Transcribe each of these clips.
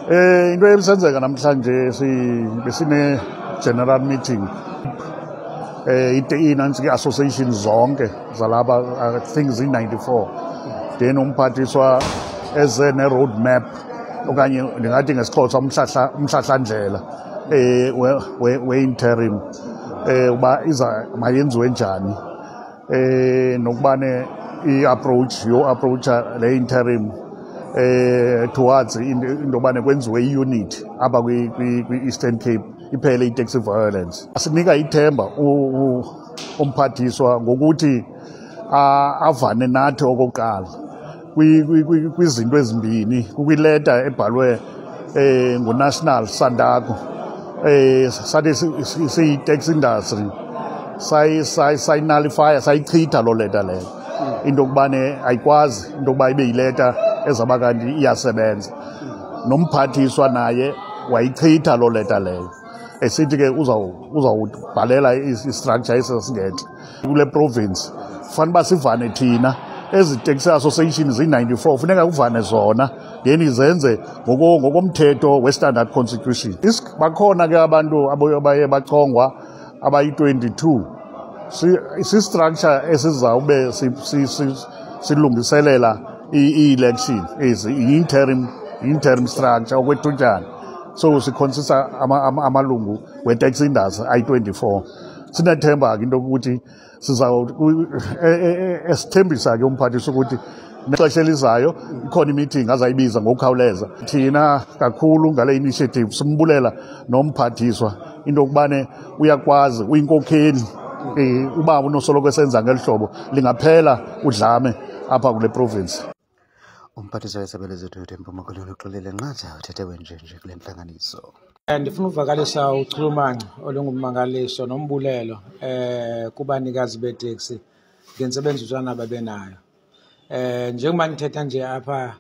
Into ebisenzeka namhlanje besine general meeting inansi association zonke zalapha, I think zi-94. Then umphathiswa eze ne-road map, okanye ndingathi ngesiXhosa umhlahlandlela we-interim, uba iza mayenziwe njani, nokubane i-approach yo-approacha le interim towards into yobane kwenziwe i-unit apha kwi-Eastern Cape, iphele i-taxi violence. Asinika ithemba umphathiswa ngokuthi avane nathi okokuqala kwizinto ezimbini, kwileta ebhalwe nguNational Santaco. Sathi siyi-taxi industry sayi-nullifya, sayichitha loo leta leyo, into yokubane ayikwazi into yokuba ibe yileta ezawuba kanti iyasebenza. Nomphathiswa naye wayichitha loo leta leyo, esithi ke uzawubhalela i-structure esasingentla kule province. Fanele uba sivane thina, ezi taxi association ziyi-94, funeka kuvane zona, then zenze ngokomthetho we-standard constitution. Bakhona ke abantu abaye bachongwa abayi-22, si-structure esizawube silungiselela i-election ezi, i-interim structure okwethutyana. So si-consista amalungu we-taxi industry ayi-24. Sinethemba ke into yokuthi esithembisa ke umphathiswa ukuthi nexesha elizayo ikhona i-meeting azayibiza ngokukhawuleza. Thina kakhulu ngale initiative simbulela nomphathiswa into yokubane uyakwazi, uyinkokheli, uba unosoloko esenza ngeli hlobo, lingaphela udlame apha kule province. Umphathiswa wesebe lezothutho eMpuma Koloni uXolile Nqatha uthethe wenjenje kule ntlanganiso. Ndifuna uvakalisa uchulumanco olungummangaliso nombulelo kubanikazi beeteksi ngentsebenziswano ababenayo. Njengoba ndithetha nje apha,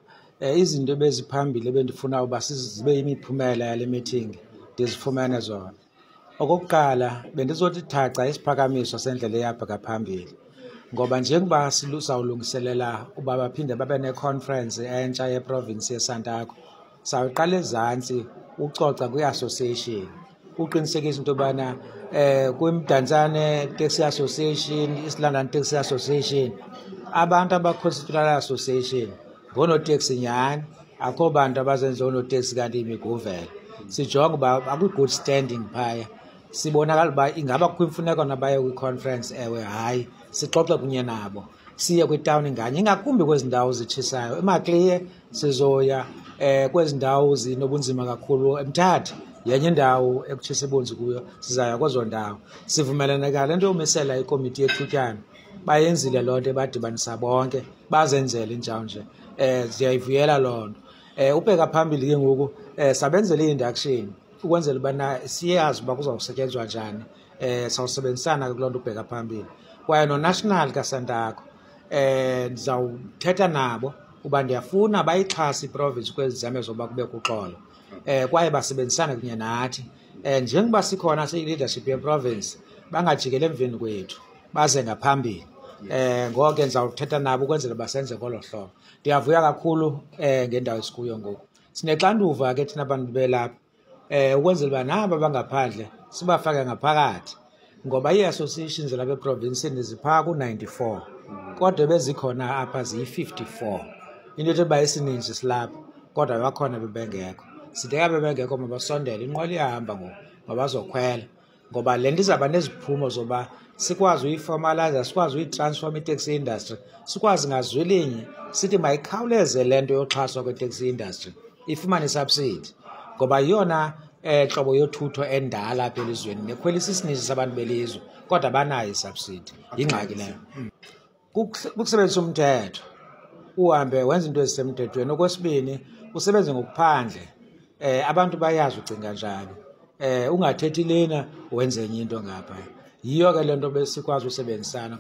izinto ebeziphambili ebendifuna uba zibe yimiphumela yale meeting ndizifumene zona. Okokuqala, bendizothi thaca isiphakamiso sendlela eyabheka phambili, ngoba njengoba sizawulungiselela uba baphinde babe ne-conference entsha yeprovinsi yeSantaco, sawuqala ezantsi ucoca kwi-association, uqinisekisa into yobana kwiMdantsane Taxi Association, East London Taxi Association, abantu aba-constitute association ngoonoteksi nyhani, akho bantu abazenza oonoteksi kanti imiguvela. Sijonge uba akwi-good standing phaya, sibonakala uba ingaba kukho imfuneko nabaye kwi-conference, ewe hayi, sixoxe kunye nabo, siye kwitawuni nganye, ingakumbi kwezi ndawo zitshisayo. EMaclear sizoya, kwezi ndawo zinobunzima kakhulu, eMthatha yenye indawo ekutshisa ibunzi kuyo, sizaya kwezo ndawo. Sivumelene ngale nto yomisela ikomiti yethutyana, bayenzile loo nto, badibanisa bonke, bazenzele injalo nje. Siyayivuyela loo nto. Ubheka phambili ke ngoku, sabenzela i-induction ukwenzela ubana siyazi uba kuzawusetyenzwa njani. Sawusebenzisana ke kuloo nto ubheka phambili. Kwaye noNational kaSantaco, ndizawuthetha nabo uba ndiyafuna bayixhase iprovince kwezi zame zoba kube kuxolo. Kwaye basebenzisane kunye nathi. Njengoba sikhona siyi-leadership yeprovince, bangajikeli emveni kwethu, baze ngaphambili. Ngoko ke ndizawuthetha nabo ukwenzela basenze ngolo hlobo. Ndiyavuya kakhulu ngendawo esikuyo ngoku. Sinexanduva ke thina bantu belapha, ukwenzela uba naba bangaphandle sibafake ngaphakathi, ngoba ii-associations zalapha eprovinsini ziphaa ku-94, kodwa bezikhona apha ziyi-54. Into ethi uba isininzi silapha, kodwa bakhona bebengekho. Sithe ka bebengekho mabasondele, inqwelo iyahamba ngoku, mabazokhwela, ngoba le nto izawuba neziphumo zoba sikwazi uyi-formalize, sikwazi uyi-transform i-taxi industry, sikwazi ngazwilinye sithi mayikhawuleze le nto yoxhaswa kwe-taxi industry ifumane isubsidy, ngoba yiyona hlobo yothutho endala apha elizweni nekhwelisa isininzi sabantu belizwe, kodwa banayo isubsidy. Yingxaki leyo. Kukusebenzisa umthetho, uhambe wenze into ezisemthethweni. Okwesibini, usebenze ngokuphandle. Abantu bayazi ucinga njani. Ungathethi lena wenze enye into ngapha. Yiyo ke le nto besikwazi usebenzisana.